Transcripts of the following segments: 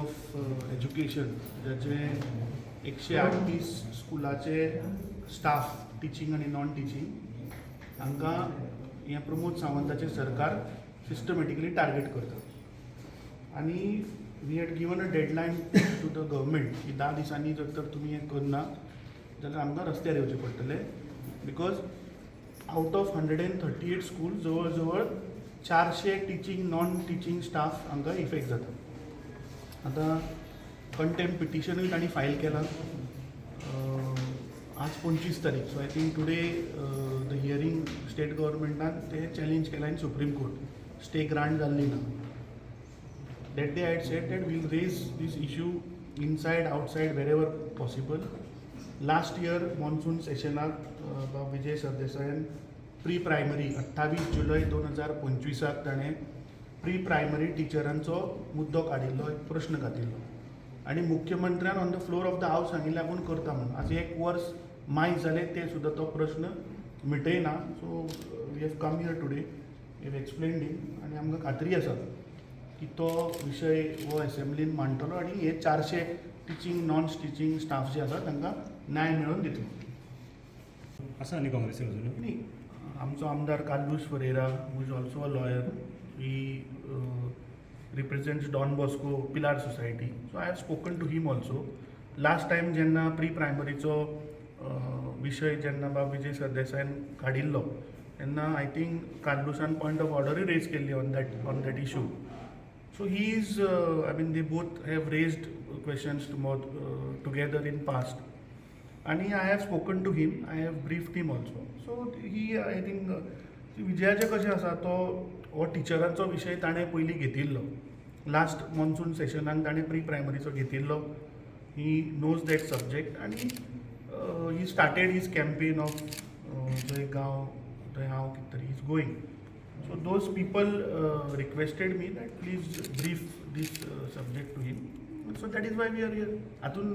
Of education जाचे 138 स्कुलाचे staff, teaching आनी नॉन टिचींग, हांकां हें प्रमोद सावंताचें सरकार सिस्टमॅटिकली टार्गेट करता. आनी we had given a deadline to the government की 10 दिसांनी जर तर तुमी हें करना जाल्यार आमकां रस्त्यार येवचें पडटलें, because out of 138 school जवळ जवळ 400 टिचींग, नॉन टिचींग स्टाफ हांकां इफेक्ट जाता. आतां कंटेम्प्ट पिटिशनूय तांणी फायल केलां. आज 25 तारीख, so I think today the hearing. State गव्हर्मेंटान ते चॅलेंज केलां in Supreme Court. Stay grant जाल्ली ना. That day I had said that we'll raise this issue inside, outside, wherever possible. Last year monsoon सेशनाक बाब Vijay सरदेसायान pre primary, 28 जुलय 2025ाक ताणें pre primary टिचरांचो मुद्दो काडिल्लो, एक प्रश्न घातिल्लो आनी मुख्यमंत्र्यान on the floor of the house सांगिल्लें आपूण करता म्हणून. आज एक वर्स मायज जालें, ते सुद्दां तो प्रश्न मिटयना. So we have come here today, we have explained him आनी आमकां खात्री आसा की तो विशय हो एसेंब्लीन मांडटलो आनी हे 400 टिचींग, नॉन टिचींग स्टाफ जे आसा तांकां न्याय मेळोवन दितलो. आसा न्ही काँग्रेसीन अजून? न्ही, आमचो आमदार Carlos Ferreira, who is also a lawyer, he represents Don Bosco Pilar Society, so I have spoken to him also. Last time जेन्ना प्री प्रायमरीचो विशय जेन्ना बाब विजय सरदेसायान काडिल्लो तेन्ना I think कार्लुसान पॉयंट ऑफ ऑर्डरूय रेज केल्ली on that issue. So he is, I mean, they both have raised questions together in past. आणि I have spoken to him, I have briefed him also. So he, I think, विजयाचें कशें आसा, तो हो टिचरांचो विशय ताणें पयलीं घेतिल्लो. लास्ट मॉन्सून सेशनाक ताणें प्री प्रायमरीचो घेतिल्लो. He knows that subject आनी he started his campaign of जंय गांव थंय हांव, कितें तरी is going. So those people requested me that please brief this subject to him. So that is why we are here. हातून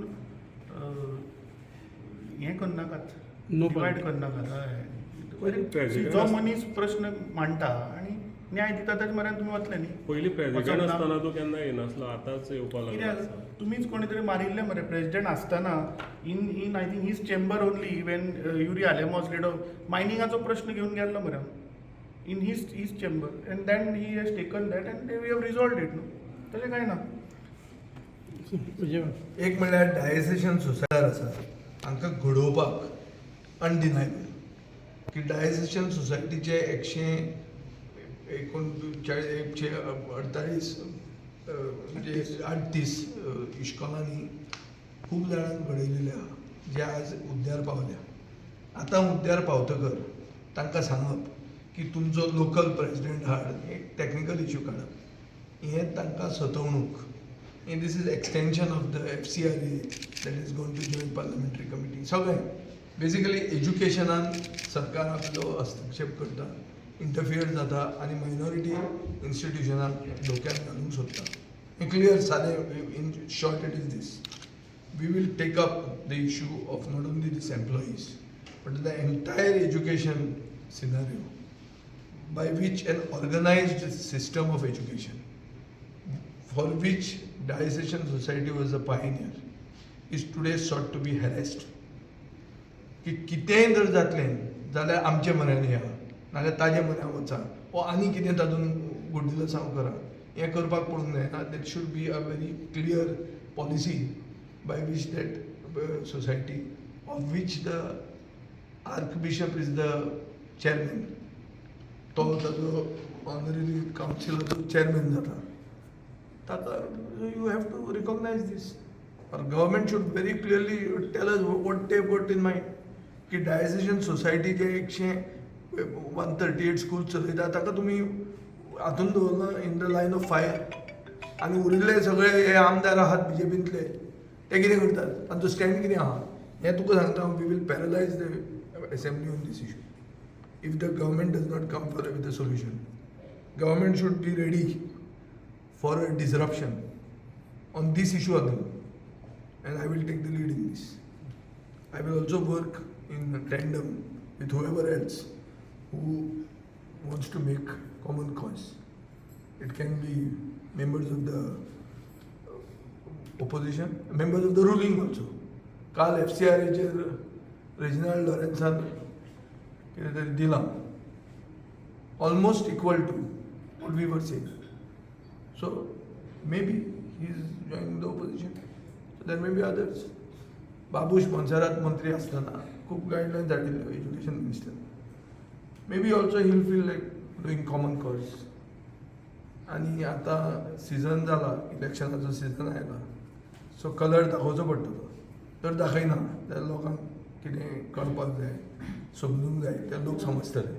हें करनाकात. No. Divide करनाकात, हय. पयलीं जो मनीस प्रश्न मांडटा आनी न्याय दिता ताच्या म्हऱ्यान तुमी वतले न्ही. पयलीं प्रेसिडेंट वचप ना. आसतना तूं केन्ना येनासलो, आतांच येवपा लागलो. कित्याक तुमीच कोणी तरी मारिल्ले मरे प्रेसिडेंट आसतना in I think his chamber only, when Yuri Alemao leader, मायनिंगाचो प्रश्न घेवन गेल्लो मरे in his chamber, and then he has taken that and we have resolved it न्हू. तशें कांय ना. एक म्हणल्यार डायसेशन सोसायटी आसा, हांकां घडोवपाक अनडिनायबल की डायसेशन सोसायटीचे 139, 148, म्हणजे 38 इश्कोलांनी खूब जाणांक घडयलेले आहा, जे आज हुद्द्यार पावल्या. आतां हुद्द्यार पावतकर तांकां सांगप की तुमचो लोकल प्रेसिडेंट हाड, एक टॅक्निकल इशू काडप, हें तांकां सतवणूक. And this is extension of the FCRA that is going to join parliamentary committee. सगळें बेसिकली एज्युकेशनान सरकार आपलो हस्तक्षेप करता, इंटरफियर जाता आनी मायनॉरिटी इन्स्टिट्युशनाक धोक्यात घालूंक सोदता. हें क्लियर सादें, in short it is this: we will take up the issue of not only these employees but the entire education scenario by which an organized system of education for which Diocesan Society was a pioneer is today sought to be harassed. की कितेंय जर जातलें जाल्यार आमचे म्हऱ्यान या, नाल्यार ताजे म्हऱ्यान वचा वो आनी कितें तातूंत गुड्डुलसांव करा. हें करपाक पडूंक जायना. That should be a very clear policy by which that society, of which the archbishop is the chairman, तो ताजो ऑनररी कावन्सिलाचो चेअरमॅन जाता, ताका you have to recognize this, or government should very clearly tell us what they got in mind की डायसेशन society जे 138 school चलयता, ताका तुमी हातून दवरला, in the line of fire, आनी उरिल्ले सगळे हे आमदार आहात बीजेपींतले, ते कितें करतात, तांचो स्टँड कितें आहा, हें तुका सांगता. We will paralyze the assembly on this issue if the government does not come for with a solution. Government should be ready for a disruption on this issue alone, and I will take the lead in this. I will also work in tandem with whoever else who wants to make common cause. It can be members of the opposition, members of the ruling also. काल F C R एचेर Reginald लॉरेन्सान कितें तरी दिलां, almost equal to what we were saying. So maybe he is joining the opposition. So there may be others. Babush Monserrate मंत्री आसतना खूब guidelines हाडिल्ल्यो education minister. Maybe also he'll feel like doing common cause. आनी आतां season जाला, इलेक्शनाचो season आयला, so colour दाखोवचो पडटलो. जर दाखयना जाल्यार लोकांक कितें कळपाक जाय, समजूंक जाय, ते लोक समजतले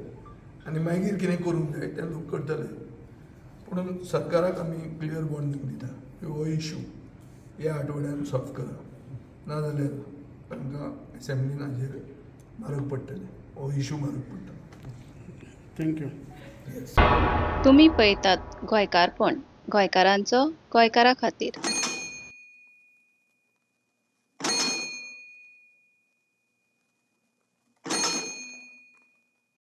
आनी मागीर कितें करूंक जाय ते लोक करतले. पुणून सरकाराक आमी क्लियर वॉर्निंग दिता की हो इशू ह्या आठवड्यान सॉल्व करा, नाजाल्यार तांकां एसेंब्लीन हाजेर म्हारग पडटलें, हो इशू म्हारग पडटलो. Thank you. Yes. तुमी पळयतात गोंयकारपण, गोंयकारांचो गोंयकारा खातीर.